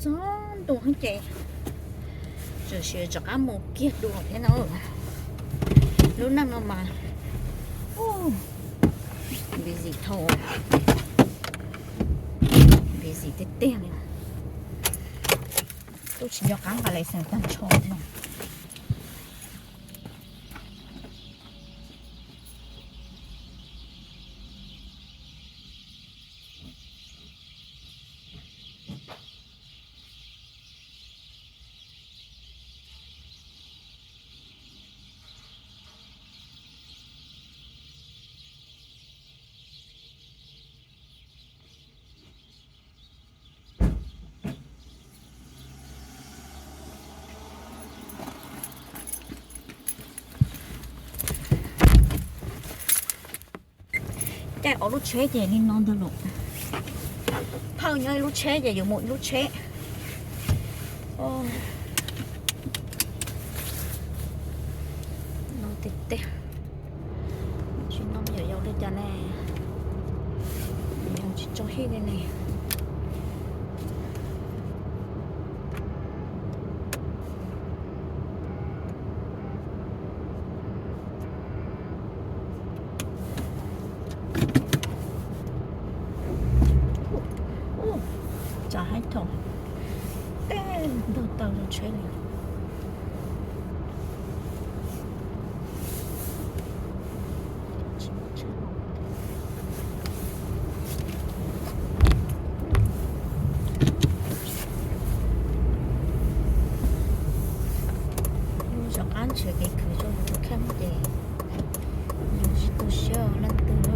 Txog ntua ces tseem rov qab mus kiag dua thiab no. Lub neej no mas busy dhau, busy tiag tiag li. Twb tsis nco qab nqa license tag nrho no. Caij ob lub tsheb ces li no ntag los. Phawj nyob ib lub tsheb ces yuav mus ib lub tsheb. No tiag tiag. Tsis no me nyuam yaus li cas ne? Tsis tso hij li ne. Tsam haib thaum tej ntug taw zoo tsheb li. Rov qab nrhiav kev khwv rau tus kheej ces yus tsis tu siab leej twg.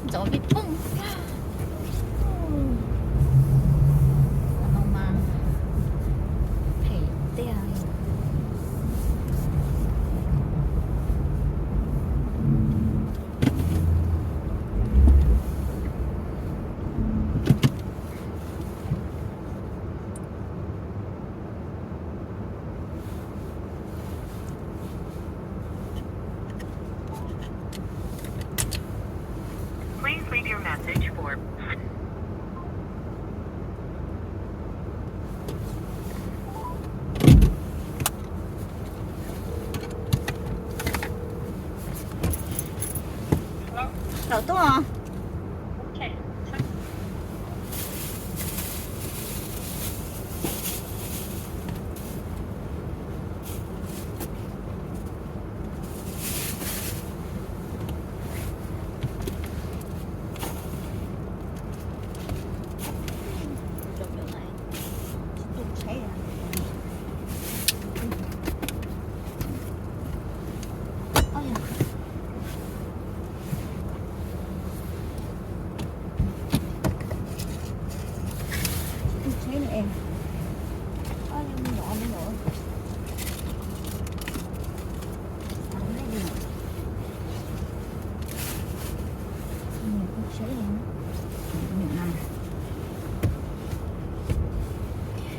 Txov vij phooj. Qhov no mas phem tiag. Please leave your message for Lawm tuaj.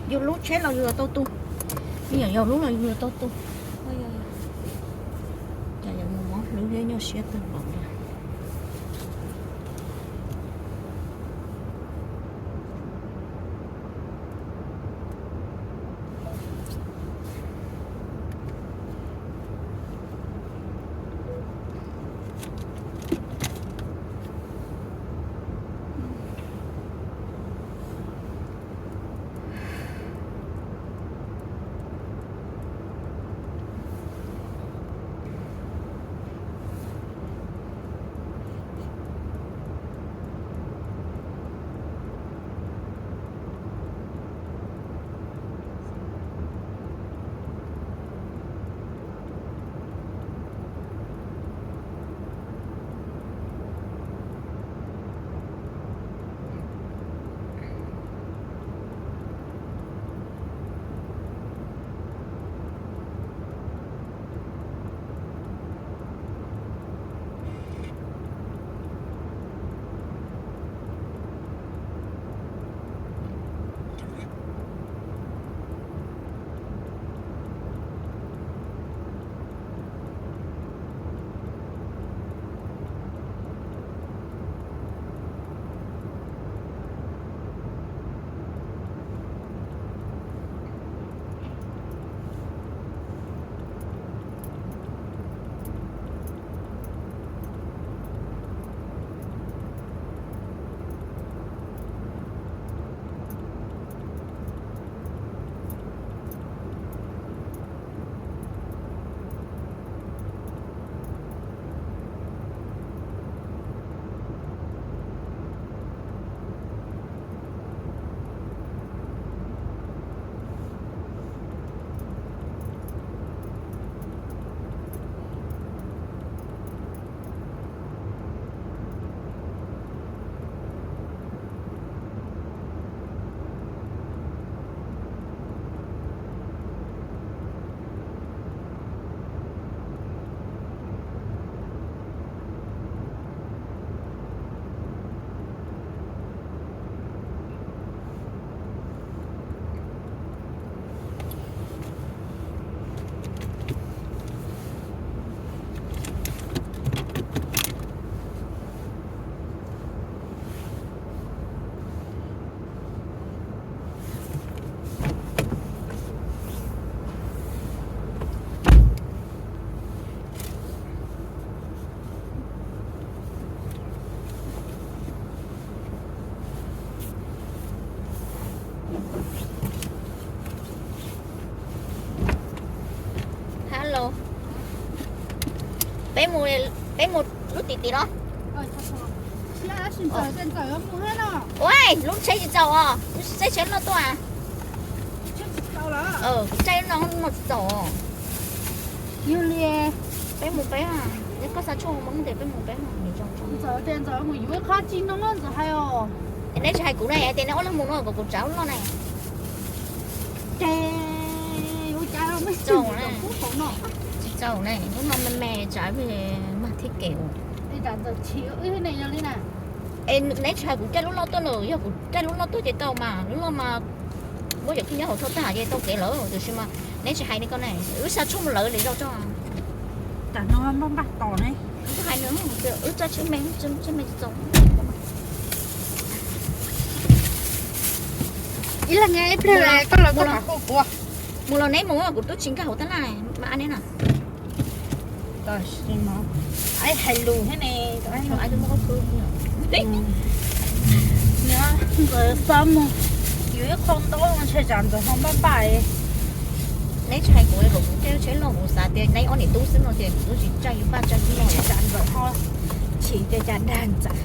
Yus lub tsheb los yus yuav tau tu. Yog yus lub los yus yuav tau tu. Cas yus mob hlwb thiab nyuaj siab tag npaum li. Hello. Peb mus, peb mus lub tim tim los. Ua, lub tsheb tsis txaus os, lub tsheb tsheb no tuaj. Kuv tsheb no no tsis txaus. Yog li, peb mus peb, yog koj xa tshuaj mus ntias peb mus peb. Ntxawm mus yuav qhov tsis no Ntxawm hais os. Neb tsis hais kuv na, tias neb ob leeg mus no kom kuv tsav lub loj na. Ces ua cas tsis txaus ne, lub no me me tsav mag thiab kev. Es neb tsis hais kuv caij lub loj tuaj na, yog kuv caij lub loj tuaj ces tau mas, lub loj mas muab cov khib nyob hauv thauj tag ces tau kev lawm, tiam sis mas neb tsis hais li ko ne, wb xa tshuaj mus lawv li zoj tso. Tam no npaj npaj tos ne, wb hais nws, wb tso tshuaj me, tshuaj me tsis txaus. Ib leeg ib pliag koj los koj mam hu kuv. Mus los neb mus, kuv twb tsis nkag hauv tab laj mas neb na. Tam sim no, hais lus thiab ne, Ntxawm xav mus yuav ib qho ntaub, ntshe tsam Ntxawm ho npaj npaj. Neb tsis hais kuv, kuv caij tsheb loj kuv xav tias neb ob niam tub xwb no ces kuv twb tsis tsa yus npaj tsa yus loj, tsam Ntxawm ho chim tias cas dag Ntxawm.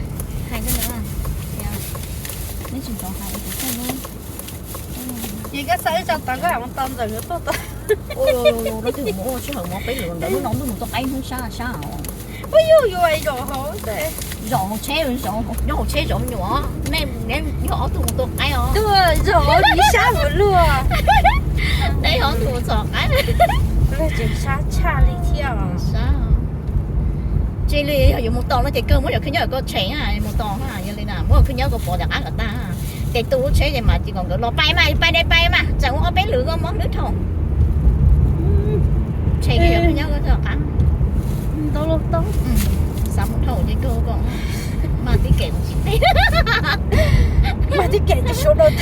Hais rau neb, neb tsis txhob hais kuv caij lub. Ces koj xa ib tsam tas koj hais mus tos Ntxawm yuav tuaj tod. Ua lub twg mus ua sij hawm mus peb lwm ntawd lub no ntuj mus tua qaib hnub sab sab os. Puas yog yuav zaum hauv, zaum hauv tsheb, nyob hauv tsheb zaum me nyuam, nej yog ob tug mus tua qaib os. Zaum hauv tsheb sab mus luaj. Nej yog ob tug mus txhom qaib. Tseem sab tshaj li thiab. Tsis li yog yuav mus tos no ces kawg muab cov khib nyob kom tshem mus tos, yog li na muab cov khib nyob kom pov cov qab kom tag. Ces tu lub tsheb ces mas cia kom nkawd los pais mas, pais dai pais mas, tsam ua ob peb lwm koj mob hlwb dhau. Tshem kiag cov khib nyob kom qab. Xav mus dhau ces kawg koj. Mag tib kem kuv tsis them. Mag tib kem ces sawv daws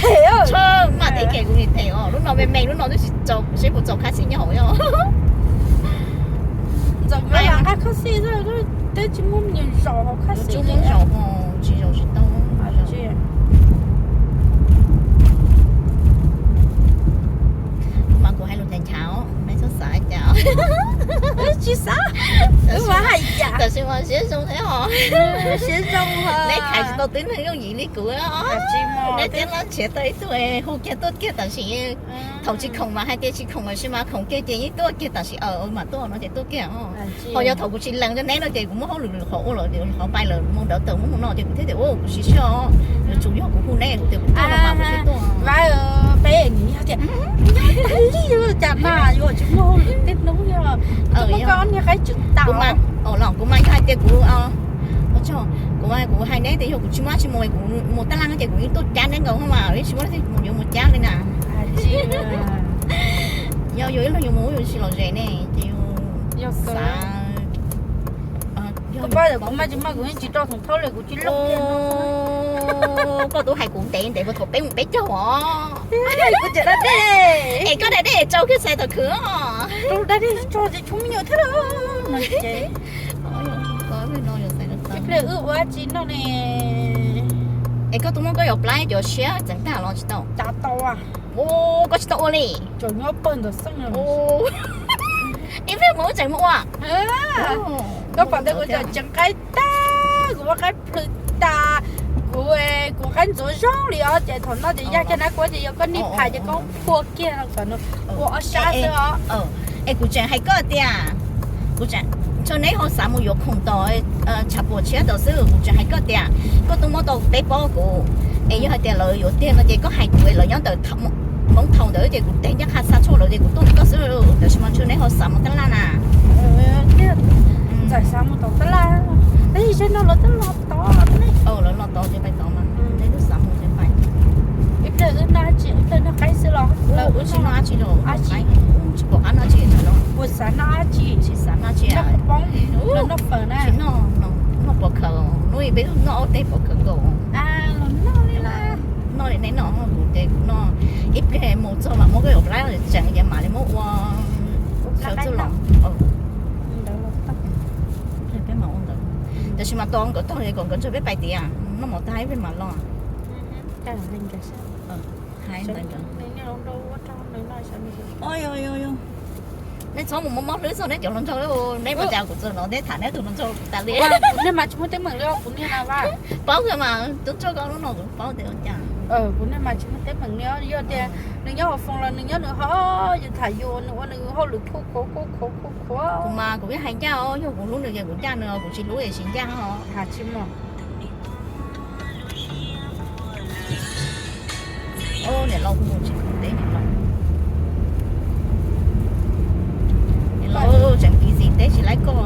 them. Mag tib kem kuv tsis them os, lub no me me lub no twb tsis txaus, seb puas txaus khab xij nyob hauv os. Ntxawm mas nqa khab xij, twb tsis muaj me nyuam zaum hauv khab xij. Tsis muaj zaum, tsis zaum tsis tau. Mas kuv hais lus nchav nchav, nej txhob xav cas. Tsis xav, wb mas hais cas. Tam sim mas siab zoo thiab os. Siab zoo, neb khaiv tsis tau tib neeg yooj yim li kuv. Neb thiaj noj nrhiav tau ib tug hu kiag tuaj kiag tam sim. Thaum tsis khoom mas hais tias tsis khoom, tam sim mas khoom kiag ces yeej tuaj kiag tam sim, mas tuaj no ces tuaj kiag. Ho yog thaum kuv tsis lees rau neb no ces kuv muab hauj lwm qhov ua lawm, qhov pais lawm, mus ntawd tawm muab mus no ces kuv thiaj tias ua kuv siv sij os. Yuav tsum yog kuv hu neb kuv tias kuv tuaj no mas kuv thiaj tuaj. Peb nyob tas li cas na, yuav tsis muaj hauj lwm tej hnub yog muab koj ob niag qaib tswv tas. Los kuv mas yog hais tias kuv, kuv, kuv hais neb tias yog kuv tsis muaj dab tsi mus, kuv mus tab laj ces kuv yeej tuaj cab neb nkaus mas, tsis muaj dab tsi mus yuav mus cab li na. Yog yuav ib leeg yuav mus yuav tsis lom zem ne ces yus xav. Kuv mas tsis muaj, kuv yeej tsis rau thoom thaub li, kuv tsis loj. Koj twb hais kuv ntev ntev puag thaum peb mus peb caug os. Kuv tseem da dej. Es koj da dej tsau kiag xais tom khwv os. Da dej tso ces tshuav me nyuam thiab lawm. Ib pliag wb ua dab tsi noj ne? Es koj tus muam koj yuav plab cov siab txeev tag los tsis tau? Cas tau. Koj tsis tau ua li. Tseem nyob pawg ntawd xwb. Ib pliag mus wb tseem mus ua. Koj pom tias kuv tseem qaib tag, kuv muab qaib plhws tas, kuv, kuv qaib ntxuav zoo li os, ces thaum no ces yaj kiag nab kuab ces yog koj niag phais ces koj phua kiag no kom nws ua ob sab xwb os. Es kuv tseem hais koj tias, kuv tseem, ntshe neb ho xav mus yuav khoom tom tshav puam tshiab tom xwb, kuv tseem hais koj tias koj twb muab tau peb pob kuv, es yog hais tias lawv yuav tiag no ces koj hais kuv es lawv nyob ntawm hoob thaum ntawd ces kuv teg ncaj qha xa tshuaj lawv ces kuv tuaj nrog koj xwb, tab sis mas ntshe neb ho xav mus tab laj na. Txawm xav mus tom tab laj, tab sis seb no lawv twb los tod ne. Lawv los tod ces pais tod mas, neb twb xav mus ces pais. Ib pliag wb noj dab tsi, ib pliag noj qaib xwb los? Wb tsis noj dab tsi los, tsis pom qab noj dab tsi li los. Puas xav noj dab tsi? Tsis xav noj dab tsi. Noj poob, noj fawm na. Tsis noj, noj pov khawv, hnub ib peb noj ob teg pov khawv nkaus. Los noj li na. Noj li neb noj, kuv ces kuv noj. Ib pliag mus txog mas muab koj yuav plab tseem ces mam li muab ua xav txuj los. Peb mam ua ntawd. Tab sis mas tos nkawd tog kom nkawd ntshe peb pais tias noj mov tag ib pliag mam los. Hais ntawd. Nej txhob mus mob mob hlwb txog neb cov hluas nraug, neb mas cas kuv txog no neb tham neb tus hluas nraug tas li. Kuv niag mas tsis muaj teeb meem li kuv niag na. Paub kawg mas, tub ntsoj koj lub no kuv paub tias ua cas. Kuv niag mas tsis muaj teeb meem li, yog tias nws nyob hauv foos los nws nyob nws ho, yus tham yus nws ua nws hauj lwm khuj khuav khuj khuav khuj khuav. Kuv mas kuv yeej hais ncaj os, yog kuv hlub nws ces kuv ncaj nws, kuv tsis hlub es tsis ncaj os. Has tsis muaj. Niam laus hu mus tsis khoom teb niam laus. Niam laus tseem busy teb tsis laib koj.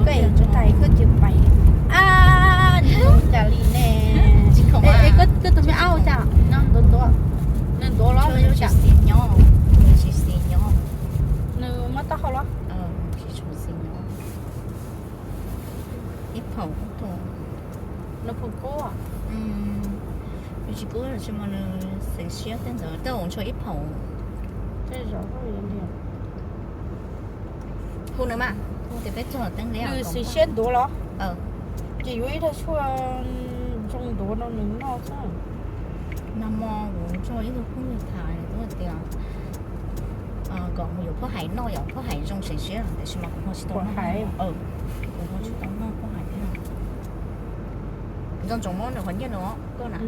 Koj tus me ab ua cas? Nws ntuav los nws tsis xis nyob, nws tsis xis nyob. Nws muab taub hau los? Tsis tshua xis nyob. Ib phaum, nws phaum kub. Nws tsis kub tsis mas nws xeev siab tej ntawd, tej zaum ntshe ib phaum. Hu nws mas, hu tias peb txog teeb liab. Nws xeev siab ntuav los? Ces yuav ib daig tshuaj zoo ntuav rau nws noj xwb. Nag hmo kuv nrog ib tug phooj ywg tham, nws kuj tias kom mus yuav phoj hais noj, yog phoj hais zoo xeev siab, tiam sis mas kuv ho tsis tau noj, kuv ho tsis tau noj phoj hais thiab. Nco ntsoov muab nws qhov nyiaj no koj na.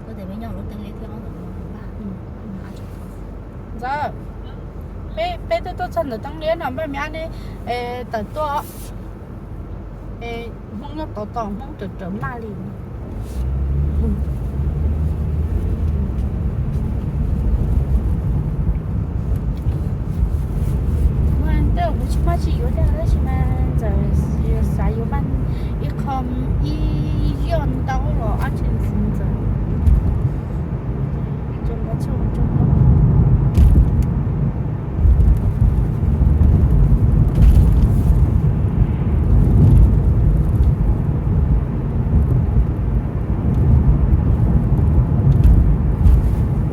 Koj tias peb nyob lub teeb liab thiab ob tawm no. Ntxawm, peb twb tuaj txog ntawm teeb liab no, npaj me ab ne, tawm tuaj. Hmoob nyob tod tos Hmoob raws raws maj li. Tej kuv tsis maj tsis yuav thiab tab sis mas Ntxawm xav yuav maj ib qho ib yoj ntau los ab tsi ntxiv Ntxawm tso nqa txhij ua tso.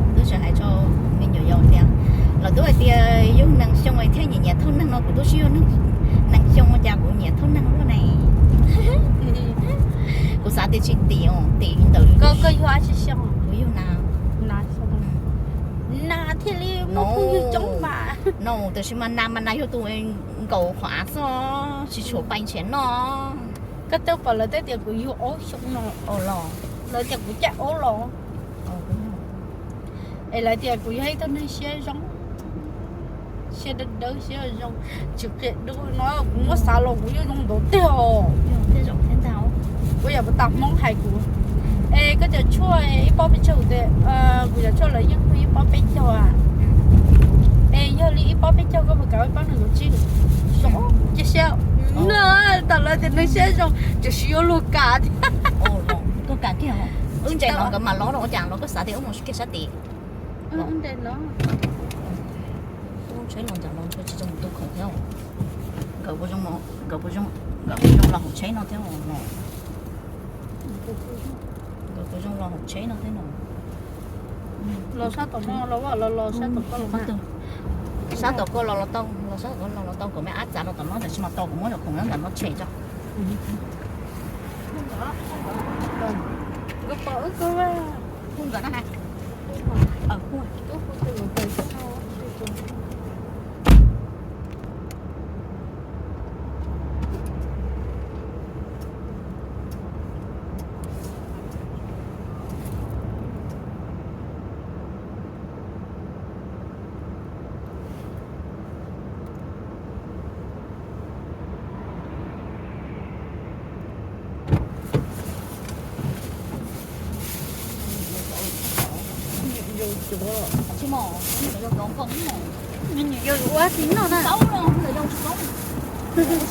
Twb tsis hais rau me nyuam yaus tias, los twb hais tias yug nees xyoo thiaj nyiam nyiam thauj neeg no, kuv twb tsis yog nees xyoo cas kuv nyiam thauj neeg luaj ne. Kuv xav tias tsis tim, tim ntawm koj, koj yug dab tsi xyoo? Kuv yug nas. Nas thiaj li muaj phooj ywg coob mas. No, tab sis mas nas mas nas yog tus nkaum qhov av xwb, tsis tshua pais nrhiav noj. Koj twb pom lawv twb tias kuv yug aub xyoo no los, lawv tias kuv caij aub los. Es lawv tias kuv yog ib tug neeg siab zoo, siab dawb dawb siab zoo, tsis qia dub no, kuv muab xav los kuv yeej zoo ntaus tiag os. Kuv yam puas tas Hmoob hais kuv, es koj cov tshuaj ib pob peb caug tias, kuv cov tshuaj lawv yeej hu ib pob peb caug a. Es yog li ib pob peb caug koj puas kam ib pob nees nkaum tsib? Zoo, cia siab. Tam lawv tias neeg siab zoo, tiam sis yuav luag kam thiab. Koj kam kiag, wb ntses no nkawd mam los rau ua cas los koj xav tias wb mus kiag sab tid. Tsheb los ntawm no ntshe tsis zoo tu khoom thiab. Nkawd puas zoo, nkawd puas zoo los hauv tsheb no thiab no. Nkawd puas zoo los hauv tsheb no thiab no. Los sab tom no los, los los sab tom koj los. Sab tom koj los los tau, los sab tom koj los los tau, kom me ab txav los tom no, tab sis mas tau kuv muab cov khoom nyob ntawm no tshem tso. Nkawd pom wb kawg. Hu nkawd na. Tsis mos, me nyuam yaus ua tsis noj na. Tsis tau, me nyuam yaus tsis tau. Tsis tau,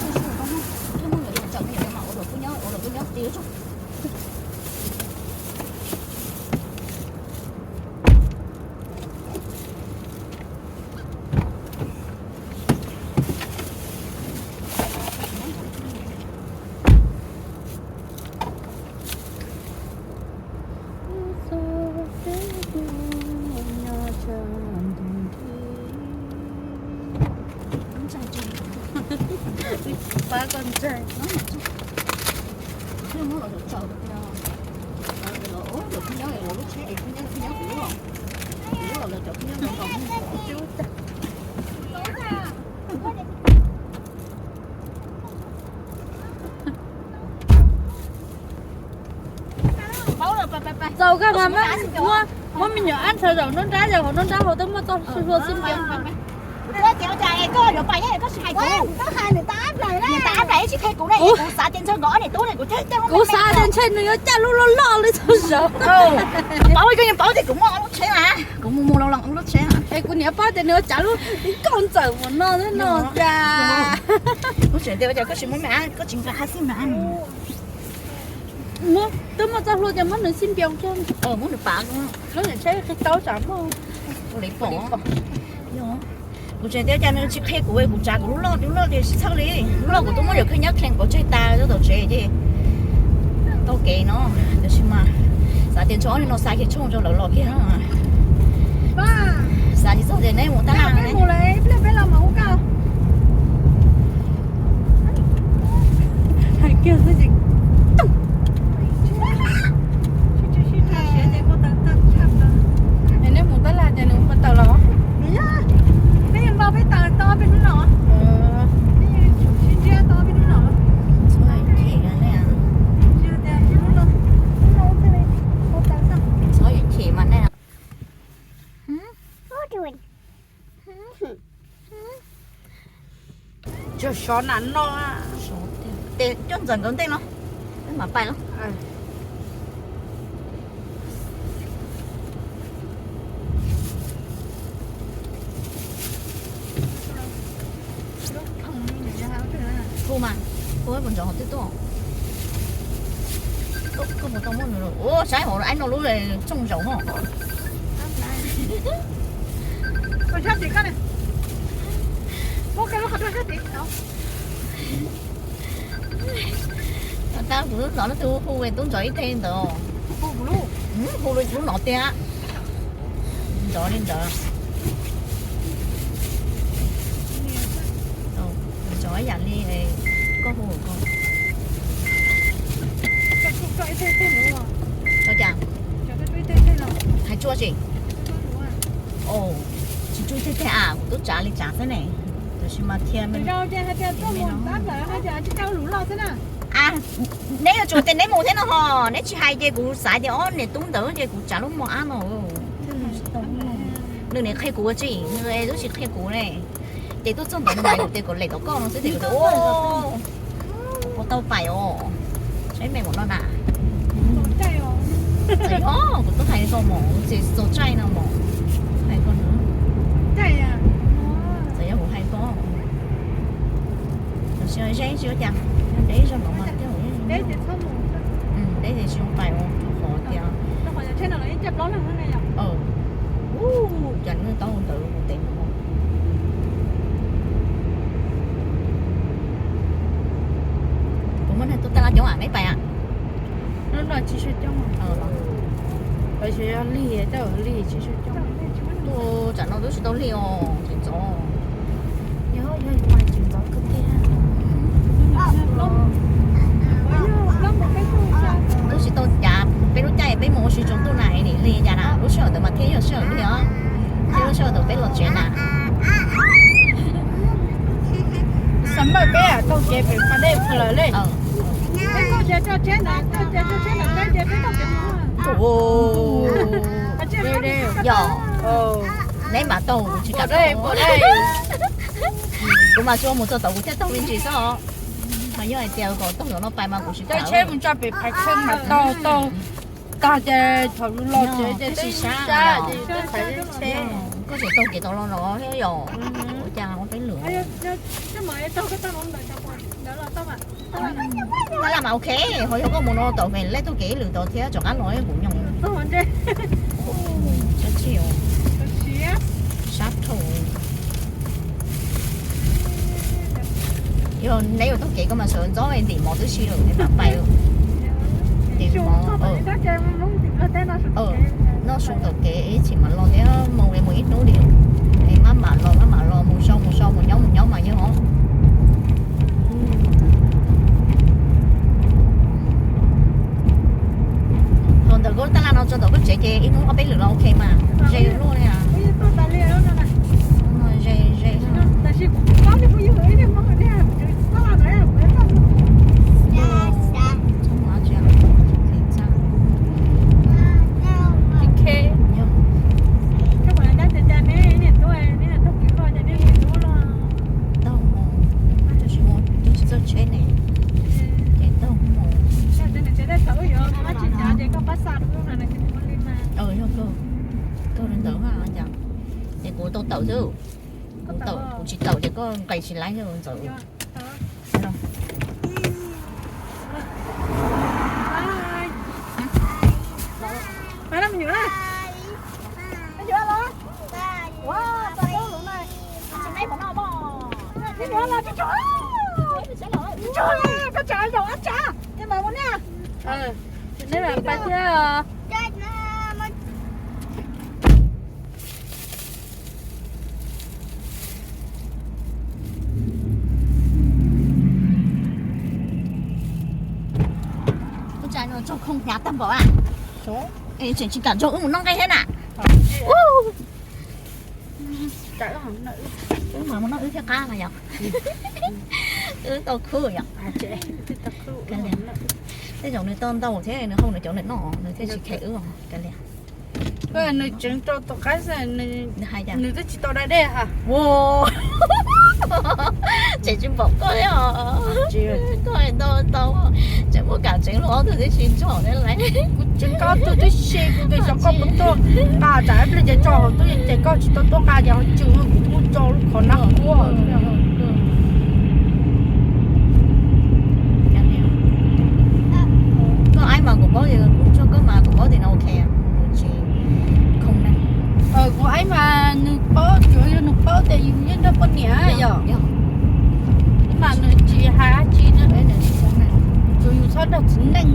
me nyuam yaus tsaum me nyuam yaus mas ua luam kub nyob, ua luam kub nyob tiag tso. Pab koj ntsaig. Muab los tsaws, los lub tsheb es kub nyob, kub nyob kuv Txaus kawg mas, muab me nyuam ab ntshaw zaum nruab nrab, yog hauv nruab nrab hauv twb muaj txoj hlua xwb tiag. Kuv xav tias ntshe nws yuav coj lub loj loj li txog zaum. Kuv mus mus los los lub tsheb, es kuv niam paub tias nws yuav tsav lub nkauj ntxawm mus no xwb no cas. Koj tsis muab me ab, koj tsis nqa qhab xib mas. Twb muaj txoj hlua ces muab nws xib npias kiag, muab nws pav, lub niag tsheb qhib taub tsam muaj. Kuv tseem tias cas nws tsis qhia kuv, kuv tsav kuv lub loj, lub loj tias tsis txhawj li. Lub loj kuv twb muab yawm khwj nyab kheej pov tseg tas rau tom tsev ces tau kev no. Tiam sis mas xav tias ntshe ob niag no xa kiag tshooj rau lawv los kiag. Xav tsis txog tias neb mus tab laj ne. Hais kiag xwb ces neb mus tab laj ces nws ua taws los. Peb yeej npau peb taws tau ob peb hnub no. Peb yeej sib ntsiab tau ob peb hnub no. Txhob yuav chim mas nej. Tsuas sov nas no. Tes coj ntxawm nkawd ntej no, peb mam pais los. Hu mas, hu puas ntsoov hov twb tuaj. Koj puas tau muaj nws? Ua saib hauv no lub tsooj zaum no. Tab kuv lub ntxov no twb hu hu tub ntxov ib teg ntawd. Hu lub no tiag. Ntxov li ntawd. Ntxov ib yam li koj hu ko. Ua cas? Hais tsuaj tsis? Tsis tsuaj tiag tiag a, kuv twb tsav li tsav xwb ne. Tiam sis mas thiaj neb yuav tsum tias neb mus thiab no ho, neb tsis hais ces kuv xav tias ob niam tub ntawd ces kuv tsav lub mos ab no. Nws nim qhia kuv tsis, nws twb tsis qhia kuv ne. Ces tuaj txog ntawd mas kuv tias kom lem tom koj no xwb ces kuv tias ua tau pais os. Saib me mus no na. Txawm yog kuv twb hais koj mus, txawm txaus caij no mus, hais koj no. Txawm yog kuv hais koj. Tam sim no ze tsis ua cas, deb zog no mas thiaj, deb ces tsis zoo pais ua qhov tias. Cas nws tau ntawd kuv tes mus. Kuv muab nws tuaj taj laj coob am, neb pais am? Lub no tsis sawv coob. Tab sis yog lig, lig tsis sawv coob. Tuaj tsam no twb tsis tau lig os, tsis ntxov. Yog, yog mas tsis ntxov kawg tiag. Twb tsis tau cav peb lub caij peb mus ua si tsaus ntuj na, nim lig cas na, lub sij hawm ntawd mas thiaj yog sij hawm lig os. Thiab lub sij hawm ntawd peb los tsev na. Summer peb taug kev pem Pha Dej Pha Lawm li. Yog, neb mam taug, kuv tsis kam taug. Kuv mas tsuas mus txog tod kuv thiaj taug me ntsis xwb os. Mas yog hais tias kom taug tom no pais mas kuv tsis kam. Tsheb mus tso pem Phav Tsheej mas taug, taug tag ces thaum lub los tsev ces twb sab, twb thaiv tsheb. Koj tseem taug kev tau los los thiab yom? Ua cas ua peb lwm. Tab laj mas ok, ho yog koj mus no tau fem lej taug kev ib lwm tau thiab rov qab los kuv nyoos. Sab dhau. Yog neb yuav taug kev koj mas sawv ntxov ntim mov twb si lawm neb mam pais. Ntim mov, noj su taug kev ib chim mam los thiab, mus li mus ib hnub li. Es maj mam los maj mam los, mus so mus so, mus nyob mus nyob mas yeej os. Thaum ntawm koj taj laj no tso ntawm koj tsev ces ib hnub ob peb lwm los ok mas. Ze luaj li. Ze, ze. Koj ntawd, ces kuv tau tawm xwb. Kuv tsis tawm ces koj nqis tsis laib ntxawm. Ua cas no tsaug khoo hnyav tag npaum a. Tseem tsis kam nrog wb mus noj nqaij thiab na. Wb mam mus noj wb thiaj qab mas yom. Wb tau khwb yom. Tej zaum nws tau ntau thiab nws hau nws cov nws noj nws thiaj tsis kheev wb os. Kav liam. Nws tseev rau tom qab xwb, nws twb tsis tau da dej ha. Tseem tsis npaum koj li os. Koj ntau ntau, tseem muaj kam tseev luag ob tug tib si nrog ne laiv. Kuv tseev koj ob tug tib si, kuv tias xyov koj puas tuaj nqa tsam ib pliag ces tso hauv tub yees ces koj tsis tau tuaj nqa ces ho tsw kuv twb muab tso lub qhov nab huab. Koj aib mas kuv paub tias kuv tso koj mas kuv paub tias no ok, tsis khoo ne. Kuv aib mas nws paub, tsuas yog nws paub tias yus yeej nrog poj niam yom, mas nws tsis hais dab tsi na. Tsuas yus txhob nrog txiv neej.